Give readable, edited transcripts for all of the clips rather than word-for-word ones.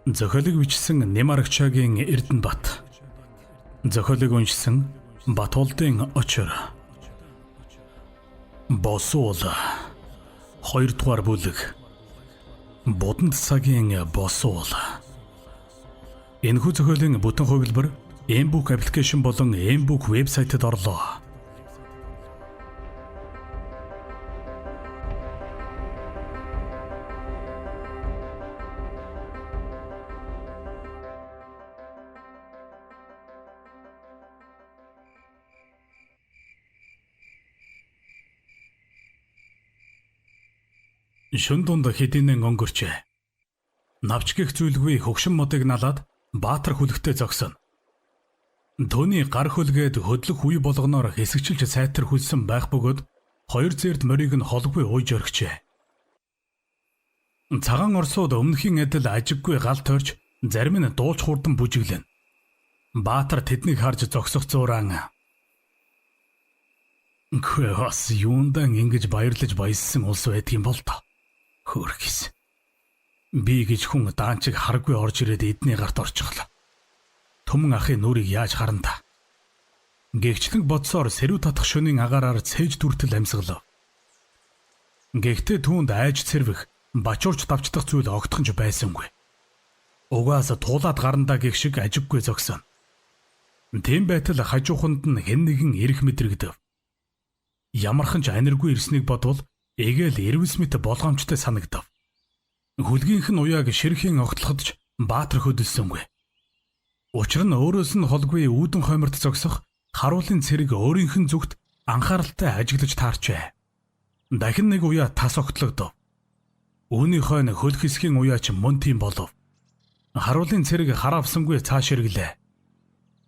Зохиолыг бичсэн Нэмарагчагийн Эрдэнэбат. Зохиолыг уншсан Батулдын Очор. Босуул 2 дугаар бүлэг. Буданд цагийн босуул. Энэхүү зохиолын бүтэн хувилбар Mbook application болон Mbook вебсайтад орлоо. Шөн дунд хэдийнэн өнгөрчээ. Навч гих зүйлгүй хөгшин модыг налаад Баатар хүлэгтэй зогсон. Төвний гар хөлгээд хөдлөх үе болгоноор хэсэгчилж сайтар хүлсэн байх бөгөөд хоёр зээрд морийг нь холгүй ууж орхижээ. Цагаан орсууд өмнөхийн адил ажиггүй гал тойрч зарим нь дуулж хурдан бүжиглэнэ. Баатар тэднийг харж зогсох зураан "Үгүй бас юундан ингэж баярлаж баяссан улс байдгийн бол тоо. Хөөрхис. Би гэж хүн даанчиг харгүй орж ирээд эдний гарт орчихлоо. Түмэн ахын нүрийг яаж харна та?" Гэгчлэн бодсоор сэрүү татах шөнийн агаараар цээж дүртэл амьсгалав. Гэхдээ түүнд айж цэрвэх, бачуурч давчдах зүйл огтхон ч байсангүй. Угаас туулаад гарандаа гэх шиг ажиггүй зогсон. Тийм байтал хажууханд нь хэн нэгэн ирэх мэдрэгдэв. Ямархан ч аниргүй ирснийг бодвол эгээл эрвэс мэт болгоомжтой санагдав. Хүлгийнх нь уяаг ширхийн огтлоход ч Баатар хөдөлсөнгүй. Учир нь өөрөөс нь холгүй үүдэн хойморт зогсох харуулын цэрэг өөрийнх нь зүгт анхааралтай ажиглаж таарчээ. Дахин нэг уяа тас огтлогдов. Үүний хойно хөл хэсгийн уяач мөн тийм болов. Харуулын цэрэг хараавсангүй цааш эргэлээ.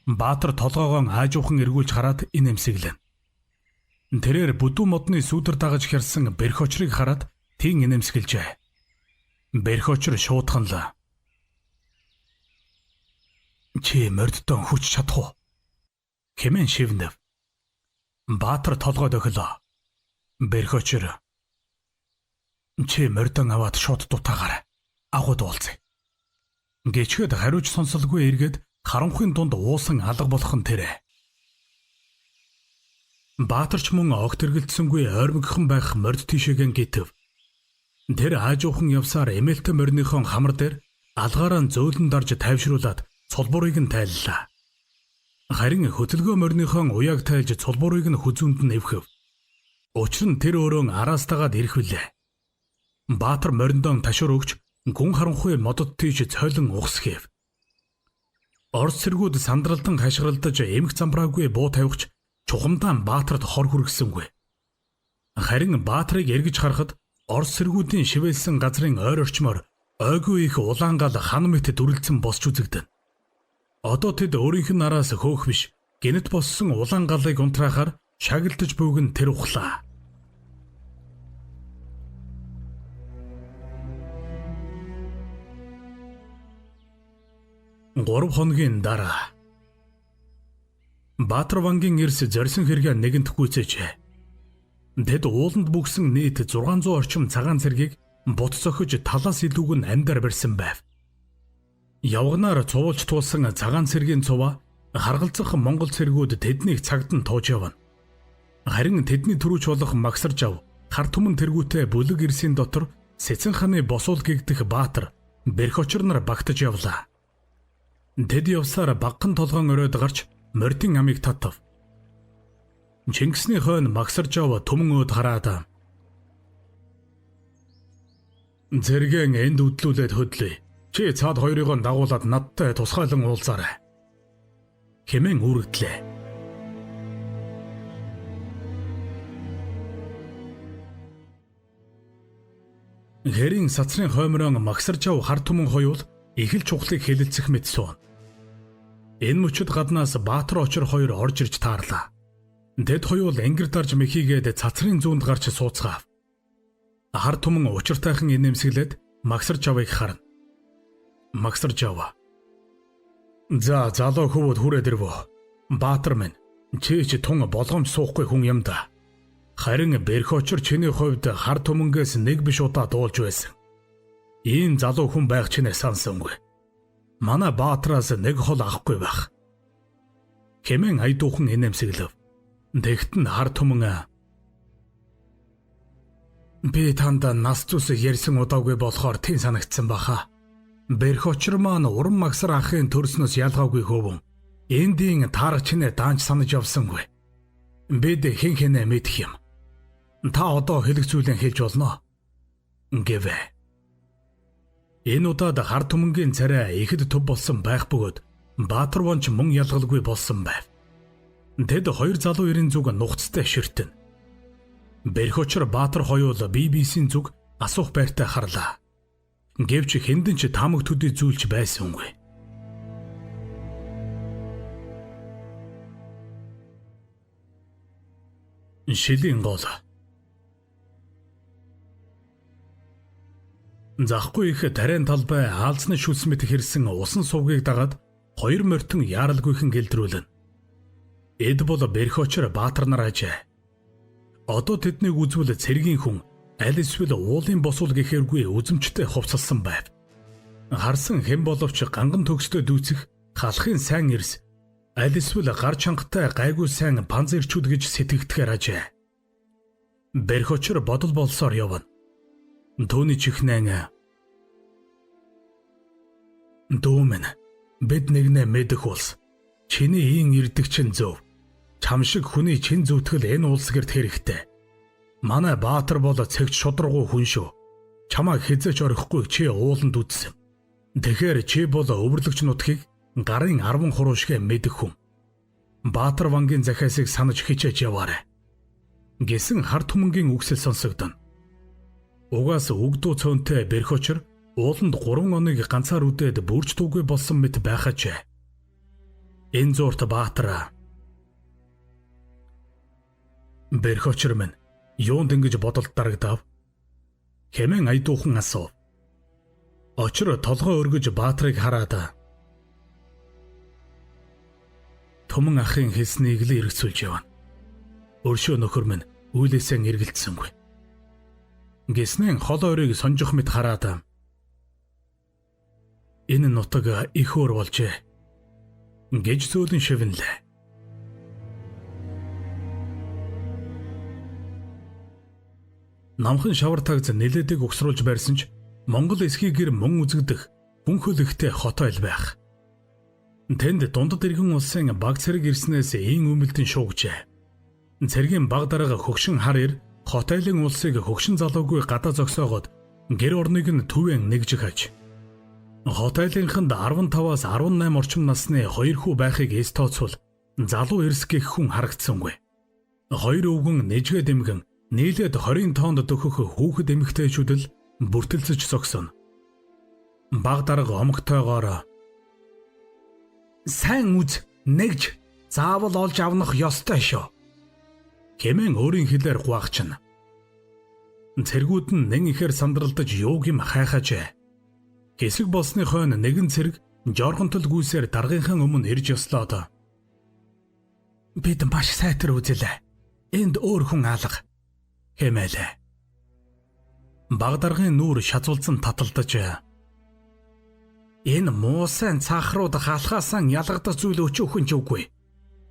Баатар толгоогоон аажуухан эргүүлж хараад инээмсэглэн. Тэрээр бүдүү модны сүүдэр дагаж хярсан бэрх очрыг хараад тийм инээмсэглэжээ. Бэрх очор шуудханлаа. "Чи морддон хүч чадах уу?" хэмээн шивнэв. Баатар толгой дохилоо. Бэрх очор "Чи мордон аваад шууд дутаагаарай. Агууд уулзъя." Гэчгээд хариуч сонсолгүй эргээд харанхуйн дунд уусан алга болох нь тэрэ. Баатарч мөн огт эргэлдсэнгүй ойрмогхон байх морд тийшээгээ гитв. Тэр аажуухан явсаар эмээлтэй мориныхон хамар дээр алгаараа зөөлөн дарж тайвшруулад цулбуурыг нь тайллаа. Харин хөдөлгөө мориныхон уяаг тайлж цулбуурыг нь хүзүүнд нь эвхэв. Учир нь тэр өөрөө араас дагаад ирэх билээ. Баатар мориндоо ташуур өгч гүн харанхуй модод тийш цойлон ухсгэв. Орос цэргүүд сандралдан хашгиралдаж эмх замбраагүй буу тавихч чухамдаан Баатарт хор хүргэсэнгүй. Харин Баатрыг эргэж харахад Орос цэргүүдийн шивээлсэн газрын ойр орчмоор ойгүй их улаан гал хан мэт дүрлцэн босч үзэгдэнэ. Одоо тэд өөрийнх нь нараас хөөх биш, гинэт боссон улаан галыг унтраахаар шагилдаж бууг нь тэр ухлаа. Гурав хоногийн дараа Баатар вангийн эрс зорьсон хэрэгээ нэгэнт гүйцээжээ. Тэд ууланд бүгсэн нийт 600 орчим цагаан цэргийг бут цохиж талаас илүүг нь амьдаар барьсан байв. Явганаар цувуулж туулсан цагаан цэргийн цуваа харгалзах монгол цэргүүд тэднийг цагт нь тууж явна. Харин тэдний түрүүч болох Магсар жав хар түмэн тэргүүтээ бүлэг эрсийн дотор Сэцэн ханы босуул гэгдэх Баатар бэрх очор нар багтаж явлаа. Тэд явсаар багхан толгоон оройд гарч мордын амийг татав. Чингисний хойно Магсар жав түмэн өөд хараад "Зэргэн энд үдлүүлээд хөдлөе. Чи цаад хоёрыг нь дагуулад надтай тусгайлан уулзаарай" хэмээн үүрэгдлээ. Хэрийн сацрын хойморон Магсар жав хар түмэн хоёул их л чухлыг хэлэлцэх мэт суун. Энэ мөчид гаднаас Баатар очор хоёр орж ирж таарлаа. Тэд хоёул ангир дарж мэхийгээд цацрын зүүнд гарч сууцгаав. Хар түмэн учиртайхан инээмсэглээд Магсар жавыг харна. Магсар жав. "За залуу хөвүүд хүрээд ирвөө. Баатар минь, чи ч тун болгоомж суухгүй хүн юм да. Харин бэрх очор чиний хувьд хар түмэнгээс нэг биш удаа дуулж байсан. Ийм залуу хүн байх чинээ сансангүй. Манай Баатраас нэг хол авахгүй байх. Хэмээн аядуухан инээмсэглэв. Тэгт нь хар түмэн би танд нас зүс ярьсан удаагүй болохоор тийм санагдсан баха. Бэрх очир маань уран магсар ахын төрснөөс ялгаагүй хөвөн. Эндийн таарагчнээ даанч санаж явсангүй. Бид хэн хэнээ мэдэх юм. Та одоо хэлэх зүйлээ хэлж болно гэвэ. Энэ удаад хар түмэнгийн царай ихэд төв болсон байх бөгөөд Баатар вонч мөн ялгалгүй болсон байв. Тэд хоёр залуу эрийн зүг нухацтай ширтэн. Бэрх очир Баатар хоёул BBC-ийн зүг асуух байртай харлаа. Гэвч хэндэн ч таамаг төдий зүйлч байсангүй. Шилийн гол. Захгүй их тариан талбай аалзны шүлс мэт хэрсэн усан сувгийг дагаад хоёр морьтон яаралгүйхэн гэлдрүүлнэ. Эд бол Бэрх очир Баатар нар ажээ. Одоо тэднийг үзвэл цэргийн хүн аль эсвэл уулын босвол гэхэргүй үзэмжтэй хувцалсан байв. Харсан хэн боловч ганган төгсдөө дүүцэх халахын сайн эрс аль эсвэл гар чангатай гайгүй сайн панз ирчүүд гэж сэтгэгдэхээр ажээ. Бэрх очир бодол болсоор явна. Түүний чихнэн дүүмэн бид нэгнээ мэдэх улс. Чиний ийн ирдэг чин зөв. Чам шиг хүний чин зүтгэл энэ улс гэрт хэрэгтэй. Манай Баатар бол цэгч шударгуу хүн шүү. Чамайг хизээч орхихгүй чи ууланд үтсэн. Тэгэхээр чи бол өвөрлөгч нутгийг гарын 10 хуруу шигэ мэдэх хүн. Баатар вангийн захиасыг санаж хичээж яваарай. Гэсэн хар түмэнгийн үгсэл сонсогдоно. Угаас үгдүү цөөнтэй Бэрх очир ууланд 3 оныг ганцаар үдээд бүрч түггүй болсон мэт байхажээ. Энэ зуурт Баатар Бэрх очир минь юунд ингэж бодолд дарагдав? Хэмээн аядуухан асуув. Очир толгой өргөж Баатрыг хараад түмэн ахын хэлснийг л эргэцүүлж явна. Өршөө нөхөр минь үйлээсээ эргэлдсэнгүй. Гэснэн хол ойрыг сонжих мэт хараад энэ нутаг их өөр болжээ гэж зөөлөн шивнэлээ. Намхан шавар тагз нэлээдэг угсруулж барьсан ч Монгол эсхий гэр мөн үзэгдэх хүнхөл ихтэй хот ойл байх. Тэнд дундад иргэн улсын баг цэрэг ирснээс ийн өмөлдөн шуугжээ. Цэргийн баг дарга хөгшин хар ир хот айлын улсыг хөгшин залуугүй гадаа зогсоогоод гэр орныг нь түвэн нэгжих аж. Хот айлынханд 15-аас 18 орчим насны хоёр хүү байхыг эс тооцвол залуу эрс гэх хүн харагдсангүй. Хоёр өвгөн нэжгэ дэмгэн нийлээд 20-ын тоонд дөхөх хүүхэд эмэгтэйчүүд л бүртэлцэж зогсон. Баг дарга омогтойгоор сайн үз нэгж заавал олж авнах ёстой шүү хэмээн өөрийн хэлээр гуагчна. Цэргүүд нь нэн ихээр сандралдаж юуг юм хайхажээ. Хэсэг болсны хойно нэгэн цэрэг жоргонтол гүйсээр даргынхаа өмнө ирж ёслоод бид маш сайтар үзэлээ. Энд өөр хүн алга хэмээлээ. Баг даргын нүүр шазуулсан таталдаж энэ муу сайн цаахрууд халахаасан ялгадах зүйл өчөөхөн ч үгүй.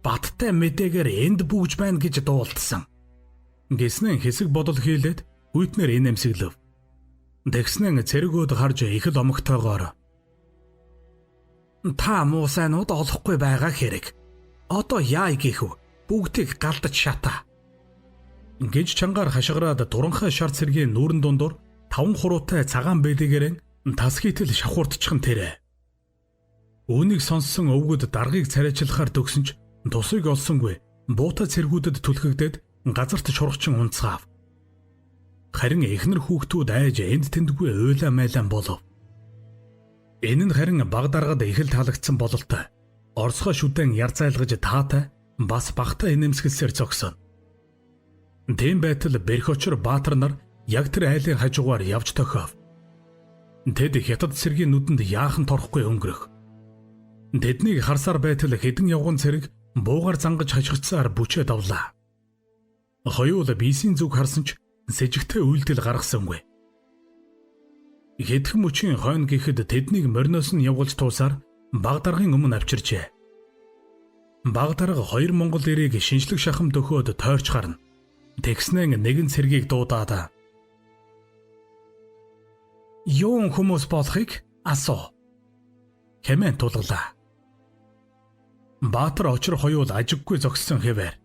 Баттай мэдээгээр энд бүгж байна гэж дуулдсан. Гэснэн хэсэг бодол хийлээд хүйтнэр инээмсэглэв. Тэгснэн цэргүүд харж их л омогтойгоор та муу сайнууд олохгүй байгаа хэрэг. Одоо яа гэх вэ? Бүгдийг галдаж шатаа. Гэж чангаар хашгираад туранхай шар цэргийн нүүрэн дундуур 5 хуруутай цагаан бэлэгээрэн тас хийтэл шавхуурдчихсан тэрэ. Үүнийг сонссон өвгөд даргыг царайчлахаар төгсөн ч тусыг олсонгүй буута цэргүүдэд түлхэгдээд газарт шургачин унцгаав. Харин эхнэр хүүхдүүд айж энд тэндгүй уйлаа майлан болов. Энэ нь харин баг даргад их л таалагдсан бололтой. Орсгоо шүдэн яр зайлгаж таатай бас багтаа инээмсэглсээр зогсон. Тийм байтал Бэрх очир Баатар нар яг тэр айлын хажуугаар явж тохиов. Тэд хятад цэргийн нүдэнд яахан торхгүй өнгөрөх. Тэднийг харсаар байтал хэдэн явган цэрэг буугаар зангаж хашгирсаар бүчээ давлаа. Хоёул биесийн зүг харсан ч сэжигтэй үйлдэл гаргасангүй. Хэдхэн мөчийн хойно гэхэд тэднийг мориноос нь явуулж туусаар баг даргын өмнө авчирчээ. Баг дарга хоёр монгол эрийг шинжлэх шахам дөхөөд тойрч гарна. Тэгснэн нэгэн цэргийг дуудаад "Юун хүмүүс болохыг асуу" хэмээн тулглаа. Баатар очир хоёул ажиггүй зогссон хэвээр.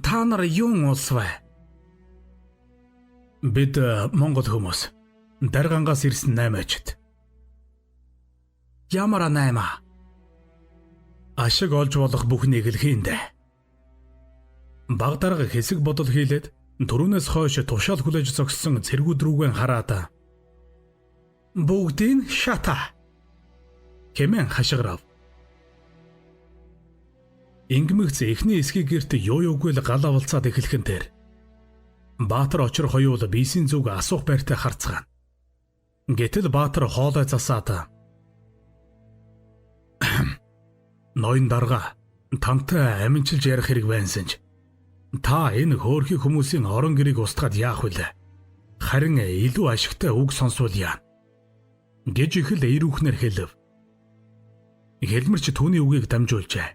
"Та нар юун улс вэ?" "Бид монгол хүмүүс. Даргангаас ирсэн 8 ачид." "Ямар 8?" "Ашиг олж болох бүхнийг л хийндэ." Баг дарга хэсэг бодол хийлээд түрүүнээс хойш тушаал хүлээж зогссон цэргүүд рүүгээ хараад "Бүгдийг шатаа" хэмээн хашгирав. Ингэмэгц эхний эсхийг гэрт юу юугүй л гал авалцаад эхлэх нь тэр. Баатар очир хоёул биесийн зүг асуух байртай харцгаана. Гэтэл Баатар хоолой засаад "Ноён дарга, тантай аминчилж ярих хэрэг байнсан ч та энэ хөөрхий хүмүүсийн орон гэрийг устгаад яах вүлээ? Харин илүү ашигтай үг сонсвол яана" гэж их л эерүүхнэр хэлэв. Хэлмэрч түүний үгийг дамжуулжээ.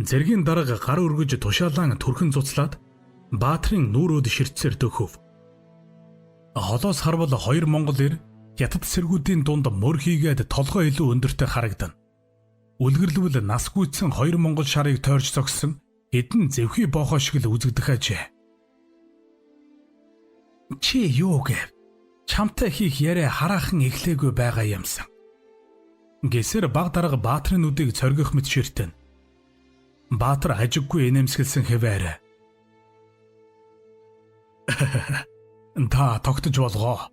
Цэргийн дарга гар өргөж тушаалан түрхэн цуцлаад Баатрын нүүрөөд ширтсээр дөхөв. Холоос харвал хоёр монгол эр хятад цэргүүдийн дунд мөр хийгээд толгой илүү өндөртэй харагдана. Үлгэрлэвэл нас гүйцсэн хоёр монгол шарыг тойрч зогссон хэдэн зэвхий боохоо шиг л үзэгдэх ажээ. "Чи юу гэв? Чамтай хийх яриа хараахан эхлээгүй байгаа юмсан" гэсээр баг дарга Баатрын нүдийг цоргих мэт ширтэн. Баатар ажиггүй инээмсэглэсэн хэвээр "Та тогтож болгоо.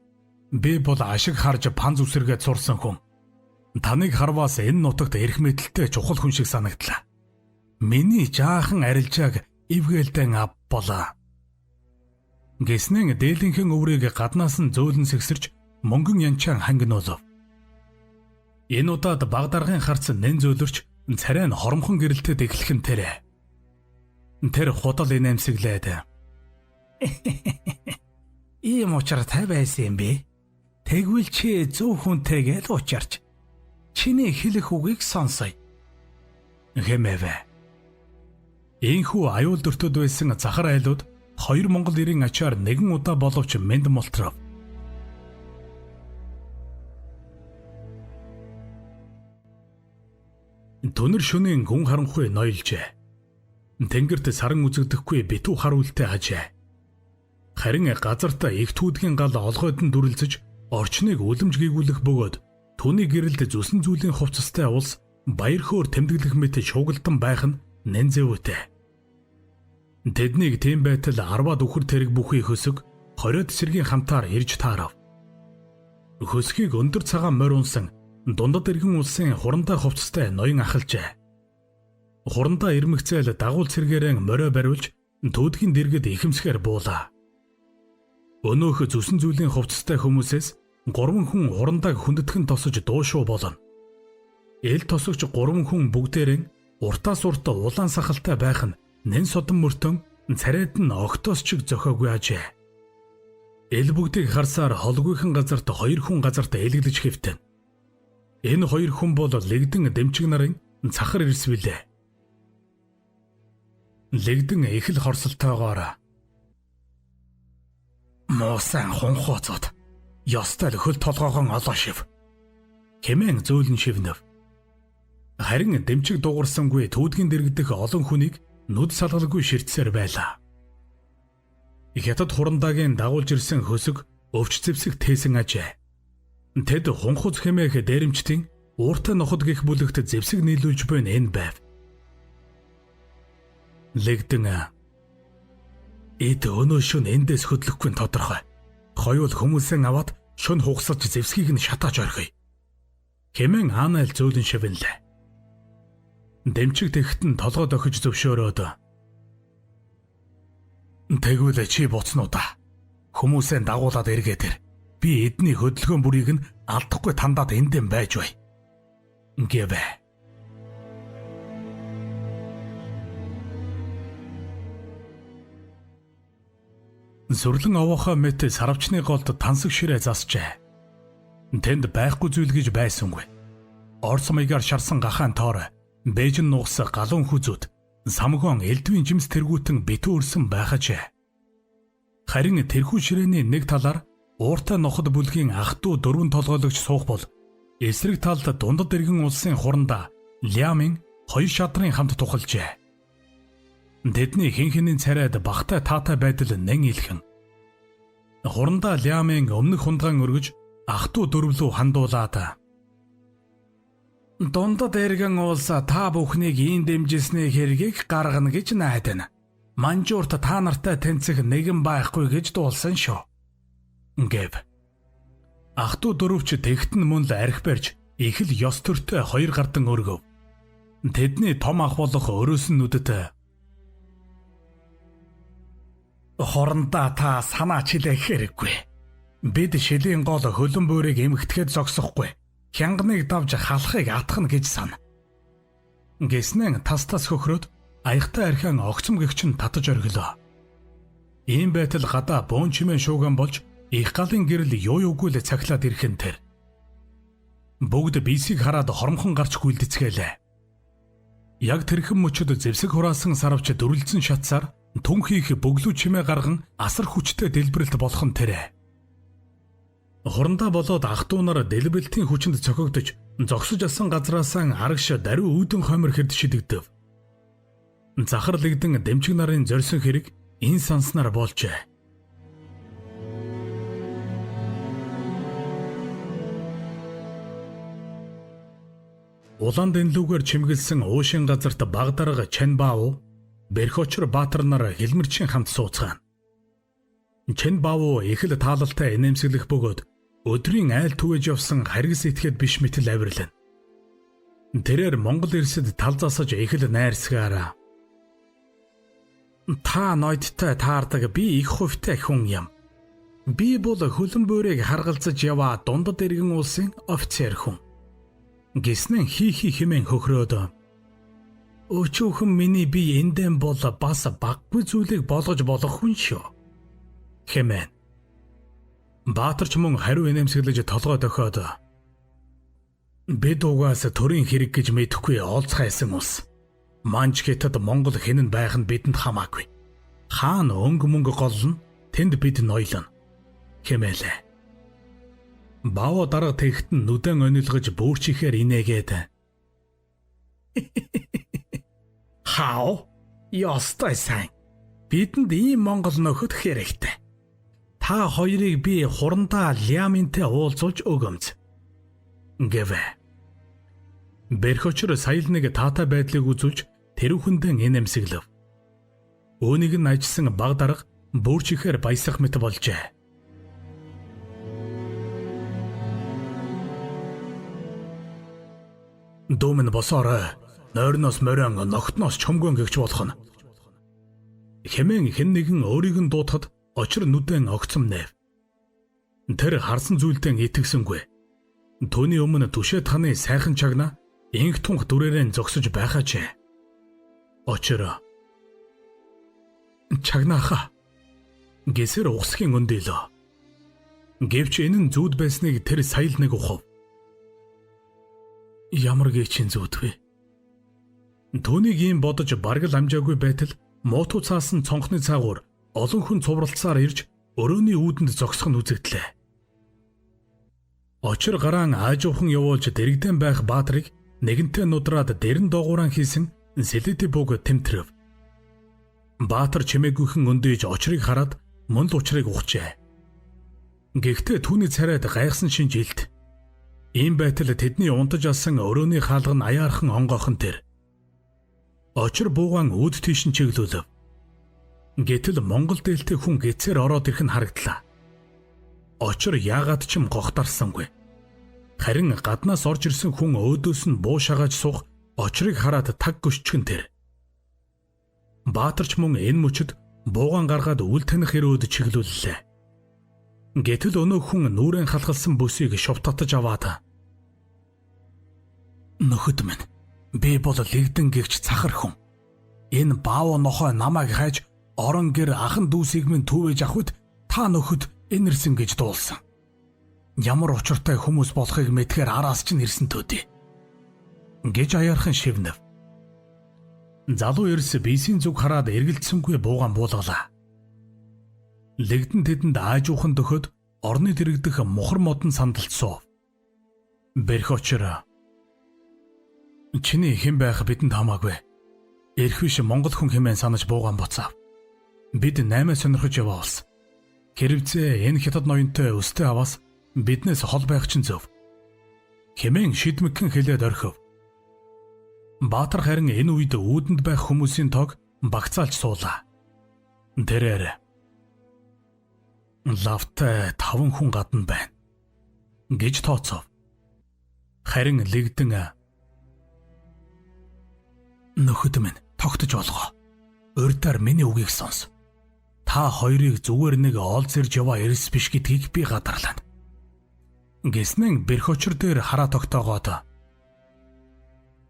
Би бол ашиг харж панз үсэргээд сурсан хүн. Таныг харваас энэ нутагт эрх мэдэлтэй чухал хүн шиг санагдлаа. Миний жаахан арилжааг эвгээлдэн ав болоо" гэснэн дээлийнхэн өврийг гаднаас нь зөөлөн сэгсэрч мөнгөн янчаан хангинуулав. Энэ удаад баг даргын харц нэн зөөлөрч царай нь хоромхон гэрэлтэд эхлэх нь тэр. Тэр худал инээмсэглээд "Ийм учиртай байсан юм бэ? Тэгвэл чи зөв хүнтэйгээ л учирч чиний хэлэх үгийг сонсоё" хэмээвэ. Ийхүү аюул дөртөд байсан захар айлууд хоёр монгол эрийн ачаар нэгэн удаа боловч мэнд мултрав. Түнэр шөнийн гүн харанхуй ноёлжээ. Тэнгэрт саран үзэгдэхгүй битүү харуултай ажээ. Харин газарт их түүдгийн гал олгойд нь дүрэлзэж орчныг үлэмж гийгүүлэх бөгөөд түүний гэрэлд зүсэн зүйлийн хувцастай улс баяр хөөр тэмдэглэх мэт шугалдан байх нь нэнзэвүүтэй. Тэднийг тийм байтал 10-аад үхэр тэрэг бүхий хөсөг 20-од цэргийн хамтаар ирж таарав. Хөсгийг өндөр цагаан морь унсан дундад иргэн улсын хурандаа хувцастай ноён ахалжээ. Хурандаа ирмэгцээл дагуул цэргээрэн морио бариулж түүдгийн дэргэд ихэмсгээр буулаа. Өнөөх зүсэн зүйлийн хувцастай хүмүүсээс 3 хүн хурандааг хүндэтгэн тосож дуушуу болно. Эл тосогч 3 хүн бүгдээрэн уртаас урт улаан сахалтай байх нь нэн содон мөртөн царайд нь огтоос чиг зохиогүй ажээ. Эл бүгдийг харсаар холгүйхэн газарт хоёр хүн газарт элэглэж хэвтэн. Энэ хоёр хүн бол лэгдэн дэмчиг нарын цахар ирс билээ. Лэгдэн их л хорсолтойгоор "Муусан хунхууцод ёстой л хөл толгоогон олоо шив" хэмээн зөөлөн шивнэв. Харин дэмчиг дуугарсангүй түүдгийн дэргэдэх олон хүнийг нүд салгалгүй ширтсээр байлаа. Хятад хурандаагийн дагуулж ирсэн хөсөг өвч зэвсэг тээсэн ажээ. Тэд хунхуц хэмээх дээрэмчдийн ууртай ноход гих бүлэгт зэвсэг нийлүүлж буй энэ байв. Лэгдэн "Эд өнөө шөн эндээс хөдлөхгүй нь тодорхой. Хоёул хүмүүсээ аваад шөн хугасаж зэвсгийг нь шатааж орхиё" хэмээн Анайл зөөлөн шивэнлээ. Дэмчиг тэгхтэн толгой дохиж зөвшөөрөөд "Тэгвэл чи буцна уу да. Хүмүүсээ дагуулад эргээд ир. Би эдний хөдөлгөөн бүрийг нь алдахгүй тандаад эндэн байж бай" гэвэ. Сүрлэн овоохой мэт сарвчны голд тансаг ширээ засжээ. Тэнд байхгүй зүйл гэж байсангүй. Орс маягаар шарсан гахаан тоор, бэжин нугас галуун хүзүүд, самгон элдвийн жимс тэргүүтэн битүү өрсөн байхажээ. Харин тэрхүү ширээний нэг талаар ууртай ноход бүлгийн ах トゥ дөрвөн толгойлогч суух бол эсрэг талд дундад иргэн улсын хуранда Лямын хоёр шадрын хамт тухалжээ. Тэдний хэн хэнийн царайд багтай таатай байдал нэн илхэн. Хурандаа Лямын өмнөх хундаан өргөж ах トゥ дөрвлөө хандуулаад дундад иргэн улс та бүхнийг ийм дэмжсэний хэргийг гаргана гэж найдана. Манжуурт та нартай тэнцэх нэгэн байхгүй гэж дуулсан шүү. Гэв. Ах トゥ дөрвч тэгтэн мөн л арх барьж их л ёс төртэй хоёр гардан өргөв. Тэдний том ах болох өрөөс нь нүдэт хорондоо та санаа чилээх хэрэггүй. Бид шилийн гол хөлөн буурыг эмхтгэхэд зогсохгүй. Хянганыг давж халахыг атгана гэж сана. Гэснэн тас тас хөхрөөд аягтай архиан огцом гэгч нь татаж оргилоо. Ийм байтал гадаа бөөн чимээ шууган болж их галын гэрэл юу юугүй л цахилаад ирэх нь тэр. Бүгд бийсийг хараад хоромхон гарч гүйлдэцгээлээ. Яг тэрхэн мөчөд зэвсэг хураасан сарвч дүрлцэн шатсаар түнхийх бөглүү чимээ гарган асар хүчтэй дэлбэрэлт болох нь тэрэ. Хурандаа болоод ах トゥ нар дэлбэрэлтийн хүчинд цохигдож зогсож асан газраасаа арагш даруй үүдэн хоймор хэрд шидэгдэв. Захарлэгдэн дэмчиг нарын зорьсон хэрэг энэ санснаар болжээ. Улаан дэнлүүгээр чимгэлсэн уушин газарт баг дарга Чанбаав, Бэрхочр Баатар нар хилмэрчин хамт сууцгаана. Чанбаав их л таалалтай инээмсэглэх бөгөөд өдрийн айл түгэж явсан харгас итгэхэд биш мэтэл авирлаа. Тэрээр Монгол ирсэд тал засаж их л найрсгаараа та ноёдтой таардаг би их хувьтай хүн юм. Би бол хөлөн буурыг харгалзаж яваа дундад иргэн улсын офицер хүн. Гэснэн хий хий хэмээн хөхрөөд өчүүхэн миний бие эндэн бол бас баггүй зүйлийг болгож болох хүн шүү. Хэмээн. Баатарч мөн хариу инээмсэглэж толгой дохиод бид угаас төрийн хэрэг гэж мэдэхгүй олцгайсан улс. Манж хятад Монгол хэн нь байх нь бидэнд хамаагүй. Хаан өнгө мөнгө голлно, тэнд бид ноёлно. Хэмээлээ. Бао дарга тэгтэн нүдэн онилгож бөөрчихээр инээгээд Хау ёстой сайн. Бидэнд ийм Монгол нөхөд хэрэгтэй. Та хоёрыг би хурандаа Ляминтэй уулзуулж өгөмз. Гэвэ. Бэрхочор сая л нэг таатай байдлыг үзүүлж тэрүүхэндээ инээмсэглэв. Үүнийг нь ажилласан баг дарга бөөрчихээр баясах мэт болжээ. Дүүмэн босоорой. Нойрноос морин, ногтноос чомгон гэгч болох нь. Хэмээн хэн нэгэн өөрийг нь дуутахад очир нүдэн огцом нэв. Тэр харсан зүйлдээ итгэсэнгүй. Түүний өмнө түшээ таны сайхан чагна инх тунх дүрээрэн зогсож байхаажээ. Очир чагнааха гэсэр угсхийн өндөлөө. Гэвч энэ нь зүуд байсныг тэр сая л нэг ухав. Ямар гээчин зүуд вэ? Түүнийг ийм бодож бараг л амжаагүй байтал муутуу цаасан цонхны цаагуур олон хүн цувралцсаар ирж өрөөний үүдэнд зогсох нь үзэгдлээ. Очир гараан аажуухан явуулж дэрэгдэн байх Баатрыг нэгэнтээ нудраад дэрэн доогууран хийсэн сэлэти буг тэмтрэв. Баатар чимээгүйхэн өндөөж очрыг хараад мөн л учрыг ухжээ. Гэхдээ түүний царайд гайхсан шинж илт. Ийм байтал тэдний унтаж алсан өрөөний хаалга нь аяархан онгойхон тэр. Очир буугаан үүд тийш нь чиглүүлв. Гэтэл Монгол дээлтэй хүн гэцээр ороод ирэх нь харагдлаа. Очир яагаад ч юм гохтарсангүй. Харин гаднаас орж ирсэн хүн өөдөөс нь буу шагааж суух очрыг хараад таг гөшчгөн тэр. Баатарч мөн энэ мөчөд буугаан гаргаад үл таних өрөөд чиглүүллээ. Гэтэл өнөө хүн нүрэн халахалсан бүсийг шувтатаж аваад нөхөд минь би бол лэгдэн гэгч цахар хүн. Энэ баав нохой намайг хайж Орон гэр ахан дүүсийг минь түүвэж авах үед та нөхөд энэрсэн гэж дуулсан. Ямар учиртай хүмүүс болохыг мэдхээр араас чинь ирсэн төдий. Гэж аяархан шивнэв. Залуу эрс биесийн зүг хараад эргэлдсэнгүй буугаан буулгалаа. Лэгдэн тэдэнд аажуухан дөхөд орны дэрэгдэх мухар модон сандалд суув. Бэрх очир. Чиний хэн байх бидэнд хамаагүй. Эрх биш Монгол хүн хэмээн санаж буугаан буцаав. Бид 8 сонирхож яваа улс. Хэрвзээ энэ хятад ноёнтой өстэй аваас биднээс хол байх чинь зөв. Хэмээн шидмэгхэн хэлээд орхив. Баатар харин энэ үед үүдэнд байх хүмүүсийн тоог багцаалж суулаа. Тэрээр лавтай 5 хүн гадна байна гэж тооцов. Харин лэгдэн нөхөд минь тогтож болгоо. Урдаар миний үгийг сонс. Та хоёрыг зүгээр нэг олз ирж яваа эрс биш гэдгийг би гадарлана. Гэснэн бэрхочр дээр хараа тогтоогоод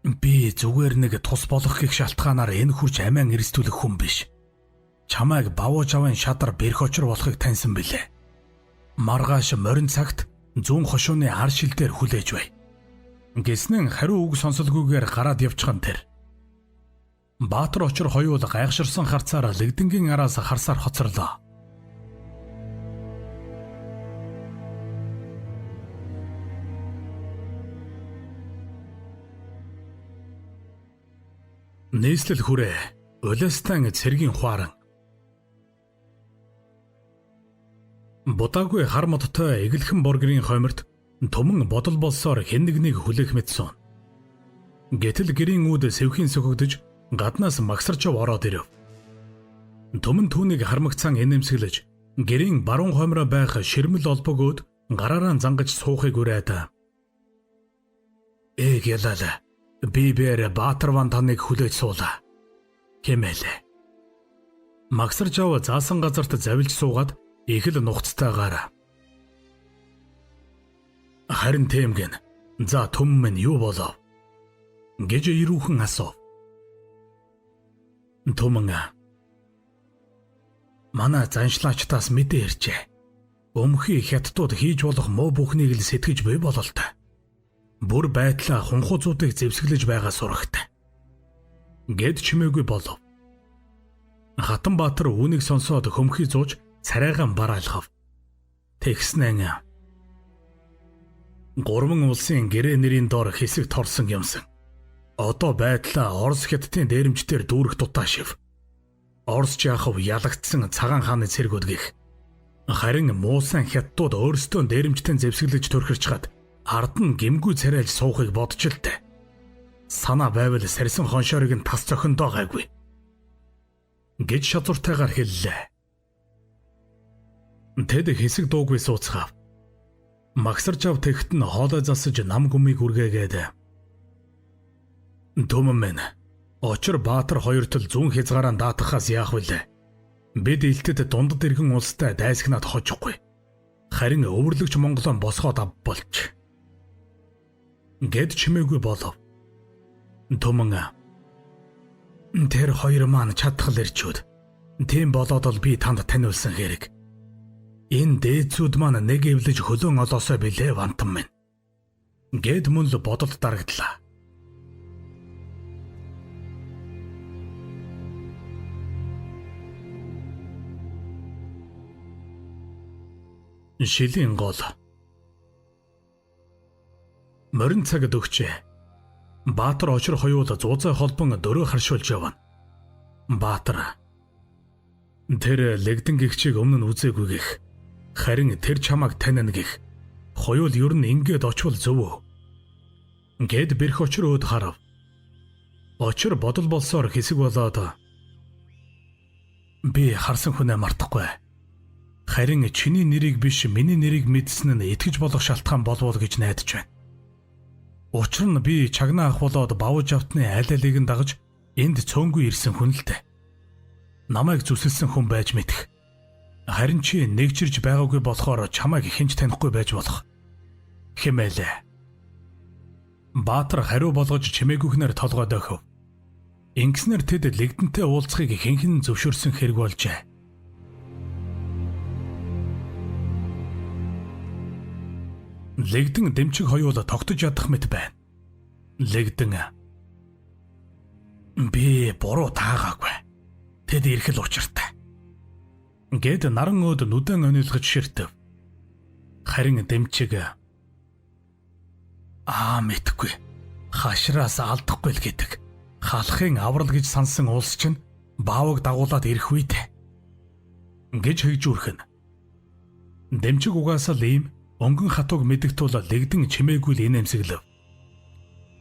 би зүгээр нэг тус болох гих шалтгаанаар энэ хурж амиан эрсдүүлэх хүн биш. Чамайг бавууж авын шадар бэрхочр болохыг таньсан билээ. Маргааш морин цагт зүүн хошууны ар шил дээр хүлээж бай. Гэснэн хариу үг сонсолгүйгээр гараад явчихсан тэр. Баатар очор хоёул гайхширсан харцаар лэгдэнгийн араас харсаар хоцорлоо. Нийслэл хүрээ Улаастан цэргийн хуаран. Будаагүй хар модтой эгэлхэн боргерийн хойморт түмэн бодол болсоор хэн нэгнийг хүлээх мэт суун. Гэтэл гэрийн үүд сэвхийн сөхөгдөж гаднаас магсарч ороод ирэв. Түмэн түүнийг хармагцан инээмсэглэж гэрийн баруун хоймроо байх ширмэл олбог өөд гараараа зангаж суухыг ураад. Ээг ялаала. Би бээр Баатарван таныг хүлээж суулаа. Хэмээлээ. Магсаржав заасан газарт завилж суугаад их л нухацтайгаар. Харин тийм гэн. За түм минь юу болов? Гэж ирүүхэн асуув. Түмэн манай заншлаачдаас мэдээ иржээ. Өмхий хятадууд хийж болох муу бүхнийг л сэтгэж буй бололтой. Бүр байдлаа хунхузуудыг зэвсэглэж байгаа сурагтай. Гэд чимээгүй болов. Хатанбаатар үүнийг сонсоод хөмхий зууж царайгаан бараалхав. Тэгснэн гурван улсын гэрээ нэрийн дор хэсэг торсон юмсан. Одоо байдлаа Орос хятадын дээрэмчдэр дүүрэх дутаа шив. Орос ч яахав ялагдсан цагаан хааны цэргүүд гих. Харин муусан хятадууд өөрсдөө дээрэмчтэн зэвсэглэж төрхөрч хад ард нь гимгүй царайлж суухыг бодч л тэ. Санаа байвал сарьсан хоншоорыг нь тас зохиндоо гайгүй. Гэж шазууртайгаар хэллээ. Тэд хэсэг дуугүй сууцгаав. Магсаржав тэгт нь хоолой засаж нам гүмийг үргээгээд. Түмэн минь Очир Баатар хоёр тал зүүн хязгаараа даатгахаас яах вүлээ? Бид илтэд дундад иргэн улстай дайсагнаад хожихгүй. Харин өвөрлөгч Монголоо босгоод авболч. Гэд чимээгүй болов. Түмэн тэр хоёр маань чадхал ирчүүд. Тийм болоод л би танд таниулсан хэрэг. Энэ дээдсүүд маань нэг эвлэж хөлөөн олоосой билээ вантан минь. Гэд мөн л бодолд дарагдлаа. Шилийн гол. Морин цаг дөгчээ. Баатар очир хоёул зуузай холбон дөрөө харшуулж явна. Баатар тэр лэгдэн гихчийг өмнө нь үзээгүй гэх. Харин тэр чамайг танина гэх. Хоёул ер нь ингээд очвол зөв үү? Гэд бэрх очир өөд харав. Очир бодол болсоор хэсэг болоод би харсан хүнээ мартахгүй. Харин чиний нэрийг биш миний нэрийг мэдсэн нь итгэж болох шалтгаан болвол гэж найдаж байна. Учир нь би чагнаа ах болоод бавж автны аль алийг нь дагаж энд цөөнгүй ирсэн хүн л дээ. Намайг зүсэлсэн хүн байж мэдэх. Харин чи нэгжирж байгаагүй болохоор чамайг хинч танихгүй байж болох. Хэмээлээ. Баатар хариу болгож чимээгүйхнээр толгой дохив. Ингэснээр тэд Лэгдэнтэй уулзахыг хинхэн зөвшөөрсөн хэрэг болжээ. Лэгдэн дэмчиг хоёул тогтож ядах мэт байна. Лэгдэн би буруу таагаагүй. Тэд ирэх л учиртай. Гэт наран өөд нүдэн онилгож ширтэв. Харин дэмчиг аа мэдхгүй. Хашраас алдахгүй л гэдэг. Халахын аврал гэж сансан улс чинь баавыг дагуулад ирэх үед гэж хэгжүүрхэн. Дэмчиг угаасаа л ийм өнгөн хатууг мэдэгтул лэгдэн чимээгүй л инээмсэглэв.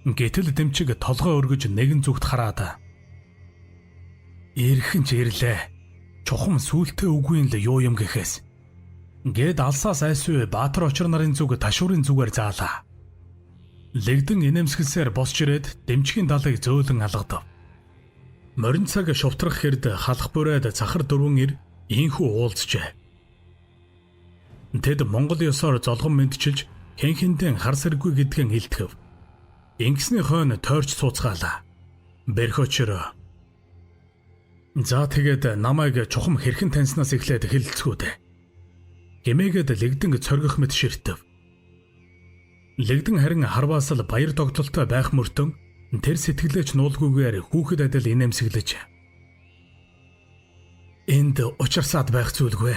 Гэтэл дэмчиг толгой өргөж нэгэн зүгт хараад "Ирхэн ч ирлээ. Чухам сүултээ үгүй л юу юм гэхээс." Гэд алсаас айсвэ Баатар очор нарын зүг ташуурын зүгээр заалаа. Лэгдэн инээмсэглсээр босч ирээд дэмчгийн далыг зөөлөн алгадав. Морин цаг шувтрах хэрд халах бүрээд цахар дөрвөн ир ийхүү уулзжээ. Тэд Монгол ёсоор золгон мэдчилж хэн хэндэн хар сэргүй гэдгэн илтгэв. Ингэсний хойно тойрч сууцгаалаа. Бэрхөчөр. За тэгээд намайг чухам хэрхэн таньснаас эхлээд хэлэлцгүү дээ. Гэмээгээд лэгдэн цоргих мэт ширтэв. Лэгдэн харин харваас л баяр тогтолтой байх мөртөн тэр сэтгэлээч нуулгүйгээр хүүхэд адил инээмсэглэж. Энд учирсаад байх зүйлгүй.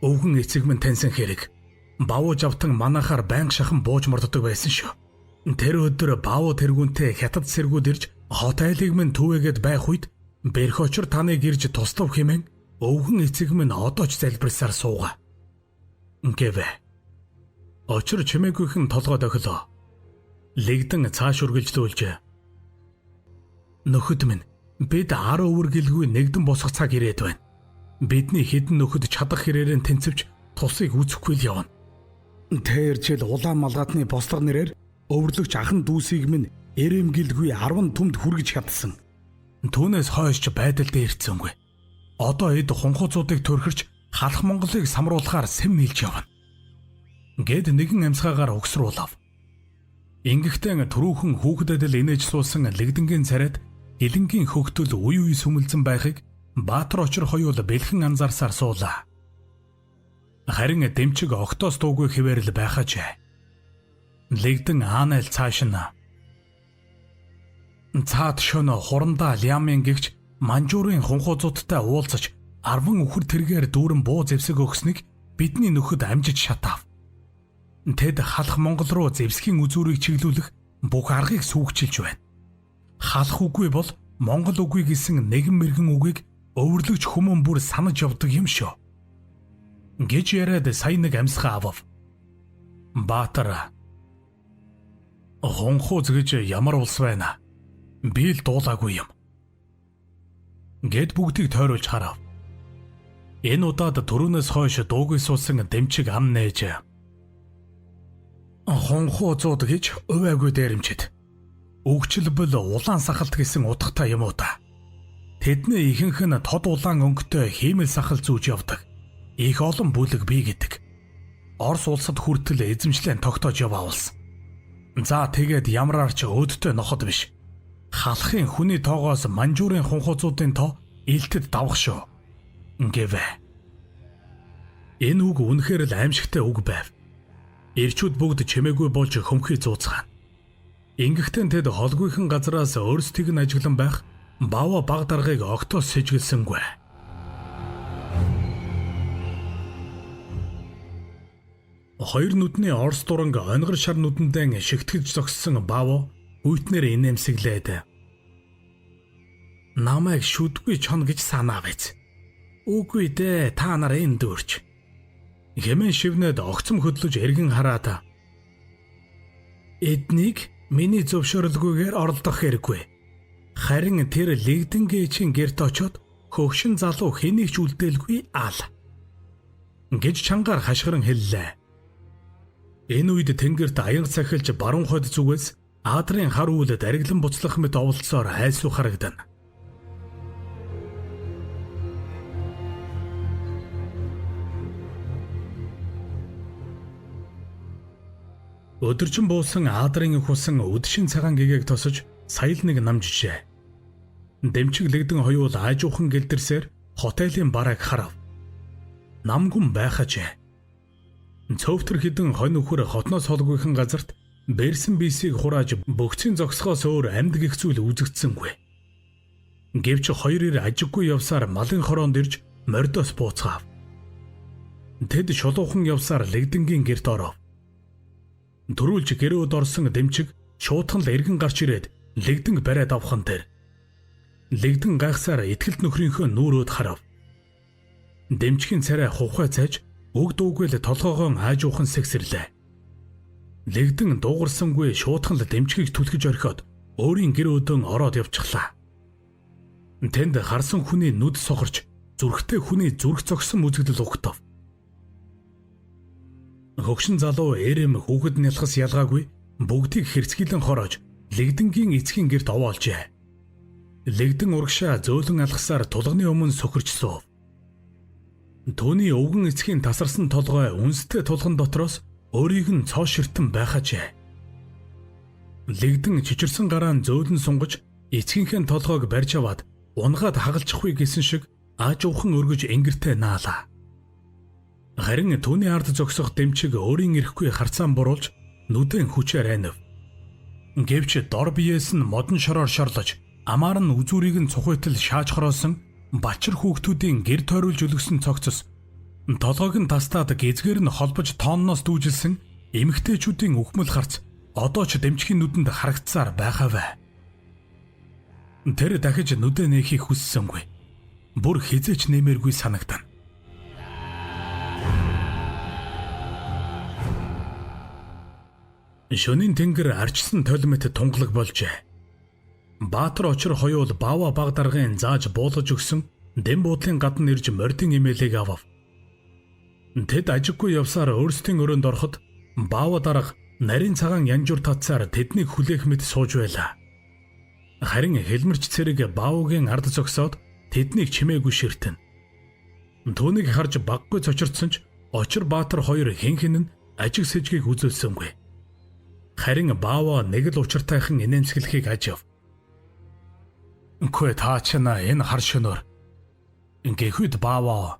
Өвгөн эцэг минь таньсан хэрэг. Бавуу жавтан манахаар байнга шахан бууж морддог байсан шүү. Тэр өдөр баавуу тэргүүнтэй хятад сэргүүд ирж хот айлыг минь түвээгээд байх үед Бэрхочор таныг ирж туслав хэмээн өвгөн эцэг минь одоо ч залбирсаар суугаа. Гэвэ. Очор чимээгүйхэн толгой дохилоо. Лэгдэн цааш үргэлжлүүлж. Нөхөд минь бид 10 өвөр гэлгүй нэгдэн босох цаг ирээд байна. Бидний хэдэн нөхөд чадах хэрээрэн тэнцвч тусыг үзэхгүй л явна. Тэр жил улаан малгатны бослого нэрээр өвөрлөгч ахан дүүсийг минь эрэмгэлгүй 10 түмд хүргэж чадсан. Түүнээс хойш ч байдалд ирцэнгүй. Одоо эд хунхуцуудыг төрхөрч халах Монголыг самруулахаар сэм нийлж явна. Гэд нэгэн амьсгаагаар угсруулав. Ингэхдээ түрүүхэн хүүхэд адил инээж суусан лэгдэнгийн царайд илэнгийн хөгтөл үе үе сүмэлзэн байхыг Баатар очир хоёул бэлхэн анзаарсаар суулаа. Харин дэмчиг октоос дуугүй хэвээрл байхаж. Лэгдэн аанайл цааш нь цаад шөнө хурамдаа Лямын гэгч Манжуурын хунхуузуудтай уулзаж 10 үхэр тэргээр дүүрэн буу зэвсэг өгснийг бидний нөхөд амжиж шатаав. Тэд халах Монгол руу зэвсгийн үзүүрийг чиглүүлэх бүх аргыг сүүгчилж байна. Халах үгүй бол Монгол үгүй гэсэн нэгэн мэрэгэн үгийг өвөрлөгч хүмүүн бүр санаж явдаг юм шүү. Гэж яриад сая нэг амьсгаа авав. Баатар хунхууз гэж ямар улс байна? Би л дуулаагүй юм. Гэд бүгдийг тойруулж харав. Энэ удаад түрүүнээс хойш дуугүй суусан дэмчиг ам нээж. Хунхуузууд гэж увайгүй дээрэмчэд. Өгчлбэл улаан сахалт гэсэн утгатай юм уу та? Тэдний ихэнх нь тод улаан өнгөтэй хиймэл сахал зүүж явдаг. Их олон бүлэг бий гэдэг. Орос улсад хүртэл эзэмшлэн тогтоож яваа улс. За тэгээд ямараар ч өөдтэй ноход биш. Халахын хүний тоогоос Манжуурын хунхуузуудын тоо илтэд давх шүү. Гэвэ. Энэ үг үнэхээр л аимшигтай үг байв. Ирчүүд бүгд чимээгүй болж хөмхий зууцгаана. Ингэхдээ тэд холгүйхэн газраас өөрсдийг нь ажиглан байх бава баг даргаыг октоос сэжгэлсэнгүй. Хоёр нүдний орс дуранг онгор шар нүдэндээ шигтгэж зогссон баво үйтнэр инээмсэглээд. Намайг шүдгүй чон гэж санаа биз. Үгүй дээ, та нар энэ дүүрч. Хэмээн шивнэд огцом хөдлөж эргэн хараад. Эднийг миний зөвшөөрөлгүйгээр оролдох хэрэггүй. Харин тэр лэгдэнгээчийн гэрт очоод хөгшин залуу хэнийг ч үлдээлгүй аал. Гэж чангаар хашгиран хэллээ. Энэ үед тэнгэрт аянга цахилж баруун хойд зүгээс Аадрын хар үйл дариглан буцлах мэт оволцсоор айсуу харагдана. Өдөржин буусан Аадрын их усан үдшин цагаан гэгээг тосож сая л нэг намжжээ. Дэмчиг лэгдэн хоёул аажуухан гэлдэрсээр хотелийн барааг харав. Намгүн байхажээ. Цөвтөр хідэн хонь нөхөр хотноос холгүйхэн газарт бэрсэн бисийг хурааж бөгцийн зогсохоос өөр амьд гих зүйл үзэгдсэнгүй. Гэвч хоёр ир ажиггүй явсаар малын хороонд ирж мордоос бууцгаав. Тэд шулуухан явсаар лэгдэнгийн герт оров. Төрүүлж гэрөөд орсон дэмчиг шуутхан л эргэн гарч ирээд лэгдэнг бариад авхан дээр. Лэгдэн гайхсаар итгэлт нөхрийнхөө нүүрөөд харав. Дэмчгийн царай хувхай цайж өг дуугүй л толгоогоон аажуухан сэгсэрлээ. Лэгдэн дуугарсангүй шуутхан л дэмчгийг түлхэж орхиод өөрийн гэр өдөөн ороод явчихлаа. Тэнд харсан хүний нүд сохорч зүрхтэй хүний зүрх зогсон үзэгдэл угтав. Хөгшин залуу эрэм хүүхэд нялхас ялгаагүй бүгдийг хэрцгийлэн хороож лэгдэнгийн эцгийн гэрт овоолжээ. Лэгдэн урагшаа зөөлөн алхасаар тулганы өмнө сөхөрч суув. Түүний өвгөн эцгийн тасарсан толгой үнстэй тулган дотроос өөрийг нь цоо ширтэн байхажээ. Лэгдэн чичирсэн гараа нь зөөлөн сунгаж эцгийнхээ толгойг барьж аваад унгаад хагалчихгүй гэсэн шиг аажуухан өргөж ингэртээ наалаа. Харин түүний ард зогсох дэмчиг өөрийн эрэхгүй харцаан буруулж нүдэн хүчээр айнав. Гэвч дор биеэс нь модон шороор шорлож амаар нь үзүүрийг нь цухуйтал шааж хороосон бачир хүүхдүүдийн гэр тойруулж өлгсөн цогцос толгойг нь тастаад гизгээр нь холбож тоонноос дүүжилсэн эмэгтэйчүүдийн үхмэл харц одоо ч дэмчгийн нүдэнд харагдсаар байхавэ. Тэр дахиж нүдэ нээхийг хүссэнгүй. Бүр хизээч нэмэргүй санагдана. Шөнийн тэнгэр арчсан толимт тунгалаг болжээ. Баатар очир хоёул баава баг даргын зааж буулгаж өгсөн дэм буудлын гадна ирж мордын имэйлийг авав. Тэд ажиггүй явсаар өөрсдийн өрөөнд ороход баава дарга нарийн цагаан янжуур татсаар тэднийг хүлээх мэт сууж байлаа. Харин хэлмэрч цэрэг баавгийн ард зогсоод тэднийг чимээгүй ширтэн. Түүнийг харж баггүй цочирдсан ч Очир Баатар хоёр хэн хэн нь ажиг сэжгийг үзүүлсэнгүй. Харин баава нэг л учиртайхан инээмсэглэхийг ажив. Үгүй та чана энэ хар шөнөөр гэхэд баава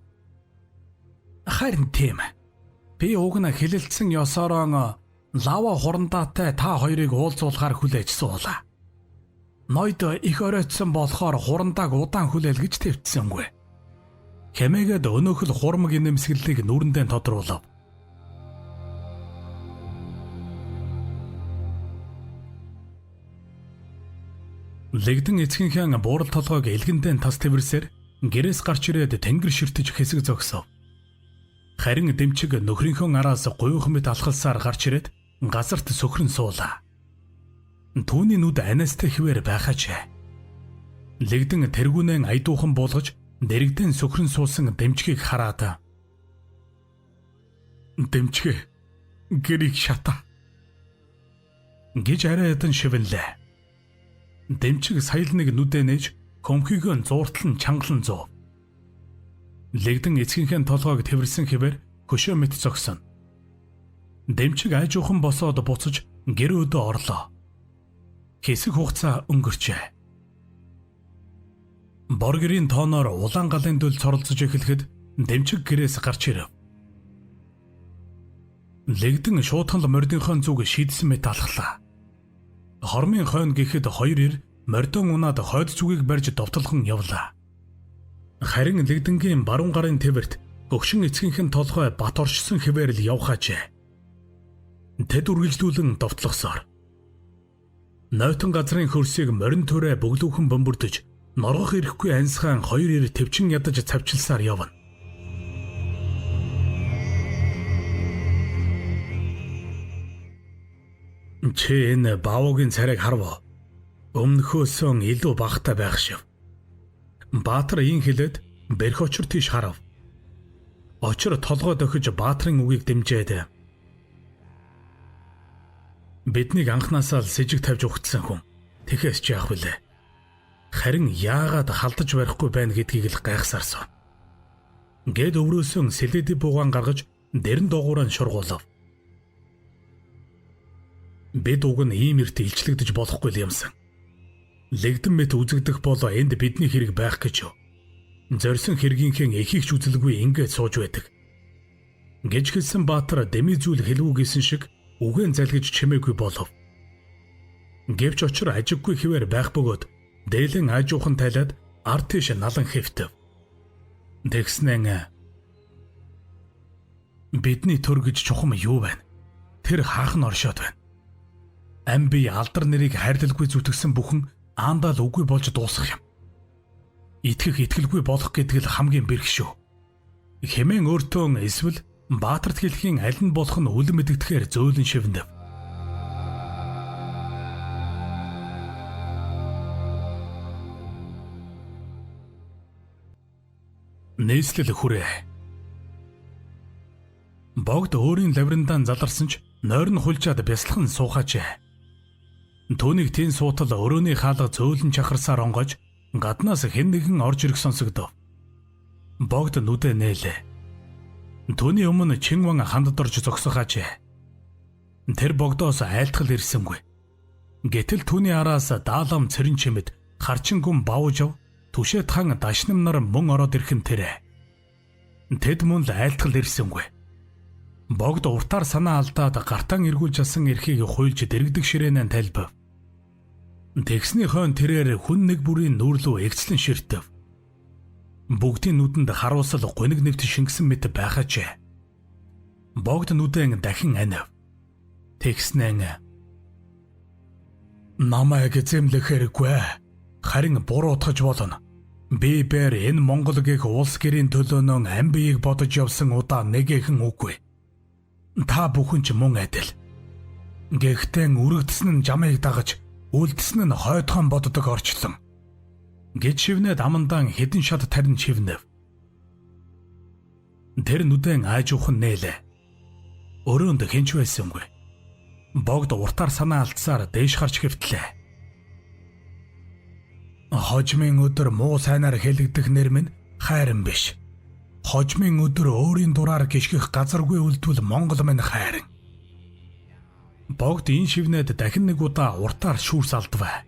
харин тийм. Би уг нь хилэлцсэн ёсороо лава хурандаатай та хоёрыг уулзуулахар хүлээж суулаа. Ноёд их оройтсон болохоор хурандааг удаан хүлээл гэж твтсэнгүй. Хэмээгээд өнөөх л хурмаг инээмсэглэлийг нүрэндээ тодруулав. Лэгдэн эцгийнхээ буурал толгойг элгэндээ тас тэрвэрсээр гэрээс гарч ирээд тэнгэр ширтэж хэсэг зогсов. Харин дэмчиг нөхрийнхөө араас гуйвах мэт алхалсаар гарч ирээд газарт сөхрөн суулаа. Түүний нүд аниастай хിവэр байхаач. Лэгдэн тэргүүнэн аядуухан буулгаж дэрэгдэн сөхрөн суусан дэмчгийг хараад "Дэмчгэ гэрийг шата" гэж арай ядан шивэнлээ. Дэмчиг сая л нэг нүдэ нээж хөмхийгөө зууртлан чангалан зуув. Лэгдэн эцгийнхээ толгойг тэрвэрсэн хэвээр хөшөө мэт зогсон. Дэмчиг айжуухан босоод буцаж гэр өдөө орлоо. Хэсэг хугацаа өнгөрчээ. Бор гэрийн тооноор улаан галын дөл цоролцож эхлэхэд дэмчиг гэрээс гарч ирэв. Лэгдэн шуутхан л мордынхоо зүг шийдсэн мэт алхлаа. Хормын хойно гэхэд хоёр ир мордон унаад хойд зүгийг барьж довтолгон явлаа. Харин лэгдэнгийн баруун гарын тэвэрт гөгшин эцгийнх нь толгой бат оршсон хэвээр л явхаажээ. Тэд үргэлжлүүлэн довтлохсоор нойтон газрын хөрсийг морин төрөө бөглүүхэн бөмбөрдөж норгох ирэхгүй ансгаан хоёр ир төвчин ядаж цавчилсаар явна. Чи энэ баавуугийн царайг харав. Өмнөхөөсөн илүү багатай байх шив. Баатар ийн хэлээд бэрх очир тийш харав. Очир толгой дохиж Баатрын үгийг дэмжээд биднийг анханасаа л сэжиг тавьж угтсан хүн. Тэгэхээс ч яах вүлээ. Харин яагаад халдаж барихгүй байна гэдгийг л гайхсарсан. Гэд өврөөсөн сэлэди буугаан гаргаж дэрэн доогуураа шургуулав. Бид уг нь ийм эрт илчлэгдэж болохгүй л юмсан. Лэгдэн мэт үзэгдэх бол энд бидний хэрэг байх гэж юу. Зорьсон хэргийнхээ эхийг ч үзэлгүй ингээд сууж байдаг. Гэж хэлсэн Баатар дэмий зүйл хэлвүү гэсэн шиг үгэн залгиж чимээгүй болов. Гэвч очир ажиггүй хэвээр байх бөгөөд дээлэн аажуухан тайлаад ард тийш налан хэвтэв. Тэгснэн бидний төр гэж чухам юу байна? Тэр хаах нь оршоод байна. Ам би алдар нэрийг хайрлалгүй зүтгэсэн бүхэн аандаал үгүй болж дуусах юм. Итгэх итгэлгүй болох гэдэг л хамгийн бэрх шүү. Хэмээн өөртөө эсвэл Баатарт хэлхийн аль нь болох нь үлэн мэдэгдэхээр зөөлөн шивнэв. Нийслэл хүрээ. Богд өөрийн лавриндаан заларсан ч нойрон хулжаад бясалхан суухаажээ. Түүнийг тийм суутал өрөөний хаалга зөөлөн чахарсаар онгойж гаднаас хэн нэгэн орж ирэх сонсогдов. Богд нүдэ нээлээ. Түүний өмнө Чинван хандд орж зогсохаажээ. Тэр богдоос айлтгал ирсэнгүй. Гэтэл түүний араас даалам цэрэн чимэд харчин гүн бавжав түшээт хан дашнам нар мөн ороод ирэх нь тэрэ. Тэд мөн л айлтгал ирсэнгүй. Богд уртаар санаа алдаад гартаан эргүүлж асан эрхийг хуйлж дэрэгдэх ширээнээ тайлбав. Тэгсний хойно тэрээр хүн нэг бүрийн нүүр лүү эгцлэн ширтэв. Бүгдийн нүдэнд харуулсал гуниг нэвт шингэсэн мэт байхаажээ. Богд нүдэн дахин анив. Тэгснэн намайг зэмлэх хэрэггүй. Харин буруутгаж болно. Би бээр энэ Монгол гэх улс гэрийн төлөөнөө ам биеийг бодож явсан удаа нэгэхэн үгүй. Та бүхэн ч мөн адил. Гэхдээ үрэгдсэн нь жамыг дагаж, үлдсэн нь хойдхон боддог орчлон. Гэж шивнээд амандаан хэдэн шат тарин шивнэв. Тэр нүдэн аажуухан нээлээ. Өрөөнд хэн ч байсангүй. Богд уртаар санаа алдсаар дээш харж хэвтлээ. Хожмын өдөр муу сайнаар хэлэгдэх нэр минь хайран биш. Хожмын өдөр өөрийн дураар гიშгэх газаргүй үлдвэл Монгол минь хайран. Богд энэ шивнээд дахин нэг удаа уртаар шүүрс алдваа.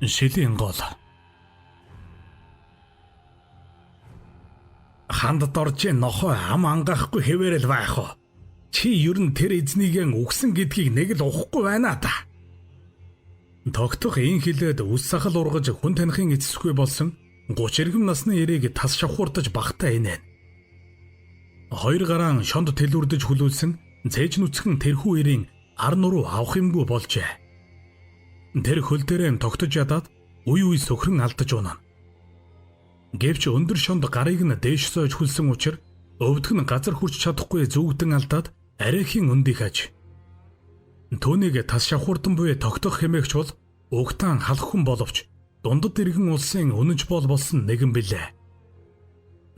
Шилийн гол. Ханд доржийн нохой ам ангаахгүй хэвээрэл байх уу? Чи ер нь тэр эзнийгэн үгсэн гэдгийг нэг л ухахгүй байна та. Тогтох ин хилээд үс сахал ургаж хүн таныхын эцэсгүй болсон 30 иргэм насны эрийг тас шавхуурдаж багтаа инээн. Хоёр гараан шонд тэлүүрдэж хүлүүлсэн цээж нүцгэн тэрхүү эрийн ар нуруу авах юмгүй болжээ. Тэр хөл дээрээ тогтож ядаад үе үе сөхрөн алдаж унана. Гэвч өндөр шонд гарыг нь дээш сойж хүлсэн учир өвдг нь газар хүрч чадахгүй зүгдэн алдаад арайхийн өндих аж. Түүнийг тас шавхуурдан буй тогтох хэмээгч бол угтаан халах хүн боловч дундад иргэн улсын үнэнч бол болсон нэгэн билээ.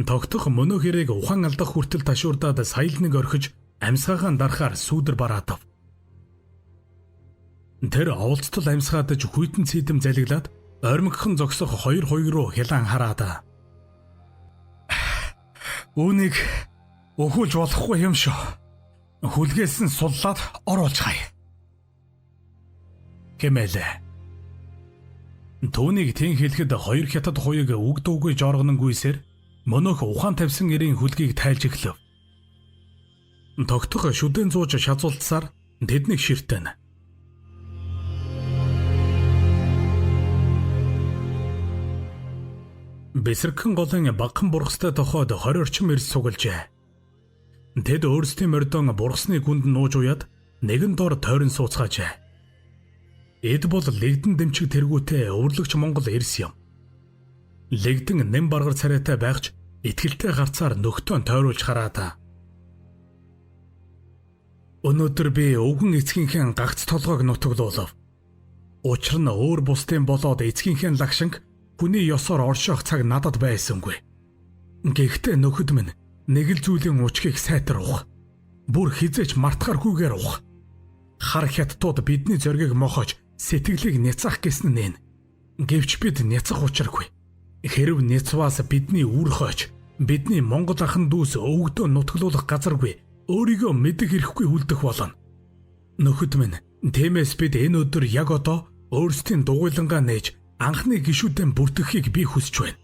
Тогтох мөнөө хэрэг ухаан алдах хүртэл ташуурдаад саял нэг орхиж амьсгаагаан дарахаар сүүдэр бараадав. Тэр оволцтол амьсгаадаж хүйтэн цэдэм залгилаад ойрмогхон зогсох хоёр хуйг руу хялан хараад. Үүнийг өхүүлж болохгүй юм шүү. Хүлгээс нь суллаад оруулж хай. Хэмээлээ. Түүнийг тийм хэлэхэд хоёр хятад хуйг үг дуугүй жоргононгүйсээр мөнөөх ухаан тавьсан эрийн хүлгийг тайлж эхлэв. Тогтох шүдэн зууж шазуулдсаар тэднийг ширтэн. Бэсэрхэн голын багхан бурхстай тохойд 20 орчим эрс сугалжээ. Тэд өөрсдийн мордон бурхсны гүнд нууж уяад нэгэн дор тойрон сууцгаажээ. Эд бол лэгдэн дэмчиг тэргүүтэй өвөрлөгч Монгол эрс юм. Лэгдэн нэм баргар царайтай байхч итгэлтэй гарцаар нөхдөө тойруулж хараад. Өнөөдөр би өвгөн эцгийнхээ гагц толгойг нутаглуулав. Учир нь өөр бусдын болоод эцгийнхээ лагшинг хүний ёсоор оршоох цаг надад байсангүй. Гэхдээ нөхөд минь нэг л зүйлийн учгийг сайтар уух. Бүр хизээч мартахаархүйгээр уух. Хар хятадууд бидний зоригийг мохож сэтгэлийг няцаах гэсэн нь энэ. Гэвч бид няцах учиргүй. Хэрв няцваас бидний үр хойч бидний Монгол ахын дүүс өвгдөө нутаглуулах газаргүй Өөрийгөө мэдэх эрхгүй үлдэх болно. Нөхөд минь, тиймээс бид энэ өдөр яг одоо өөрсдийн дугуйлангаа нээж анхны гишүүдэн бүртгэхийг би хүсэж байна.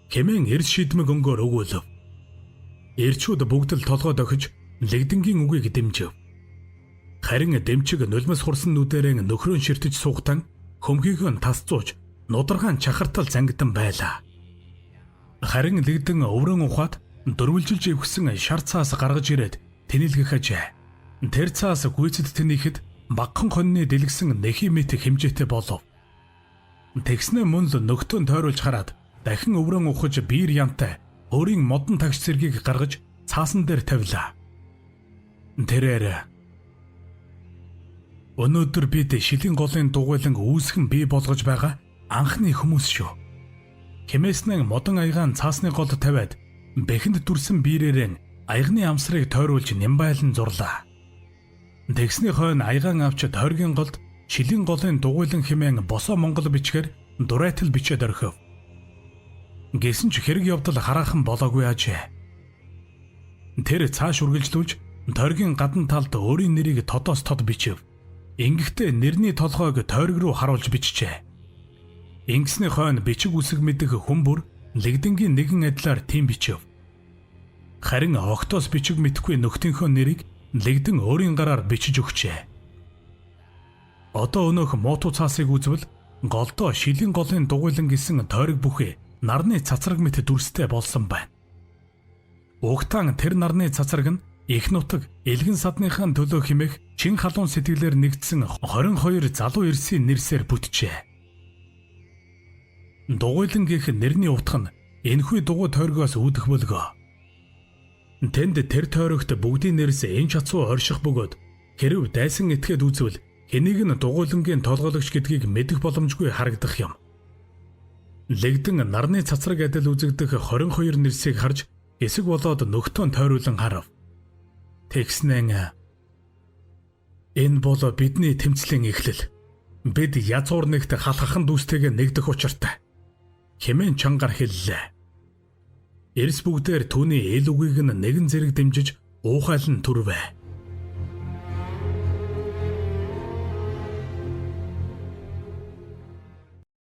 Хэмээн эрс шидмэг өнгөөр өгөөлөв. Эрчүүд бүгд л толгой дохиж лэгдэнгийн үгийг дэмжив. Харин дэмчиг нулимс хурсан нүдэрэн нөхрөө ширтэж суугтан хөмхийгөө тасцууж нударгаан чахартал зангидан байлаа. Харин лэгдэн өврөн ухаад дөрвөлжилж эвхсэн шар цаас гаргаж ирээд тэнэлгэх ажээ. Тэр цаас гүйцэд тэнийхэд багхан хоньны дэлгэсэн нэхий мэт хэмжээтэй болов. Тэгснэ мөн л нөхдөө тойруулж хараад дахин өврөн ухаж биер янтай өөрийн модон тагч цэргийг гаргаж цаасан дээр тавилаа. Тэрээр өнөөдөр бид шилийн голын дугуйлан үүсгэн бий болгож байгаа анхны хүмүүс шүү. Хэмээснэн модон аягаан цаасны голд тавиад бэхэнд дүрсэн биерээрэн аягны амсрыг тойруулж нямбайлан зурлаа. Тэгсний хойно аягаан авч тойргийн голд шилийн голын дугуйлан хэмээн босоо монгол бичгээр дурайтал бичээд орхив. Гэсэн ч хэрэг явдал хараахан болоогүй ажээ. Тэр цааш үргэлжлүүлж тойргийн гадна талд өөрийн нэрийг тодоос тод бичив. Ингэхдээ нэрний толгойг тойрог руу харуулж бичжээ. Ингэсний хойно бичиг үсэг мэдэх хүн бүр лэгдэнгийн нэгэн адилаар тийм бичив. Харин огтоос бичиг мэдэхгүй нөхдийнхөө нэрийг лэгдэн өөрийн гараар бичиж өгчээ. Одоо өнөөх мууту цаасыг үзвэл голдоо шилийн голын дугуйлан гэсэн тойрог бүхий нарны цацраг мэт дүрстэй болсон байна. Угтаан тэр нарны цацраг нь их нутаг элгэн садныхаа төлөө химэх чин халуун сэтгэлээр нэгдсэн 22 залуу эрсийн нэрсээр бүтжээ. Дугуйлан гэх нэрний утга нь энэхүү дугуй тойргоос үүдэх бөлгөө. Тэнд тэр тойрогт бүгдийн нэрс энэ чацуу орших бөгөөд хэрв дайсан этгээд үзвэл хэнийг нь дугуйлангийн толгойлогч гэдгийг мэдэх боломжгүй харагдах юм. Лэгдэн нарны цацраг адил үзэгдэх 22 нэрсийг харж хэсэг болоод нөхдөө тойруулан харав. Тэгснэн энэ бол бидний тэмцлийн эхлэл. Бид язгуур нэгт халаххан дүүстэйгээ нэгдэх учиртай. Хэмээн чангаар хэллээ. Эрс бүгдээр түүний эл үгийг нь нэгэн зэрэг дэмжиж уухайлан төрвэ.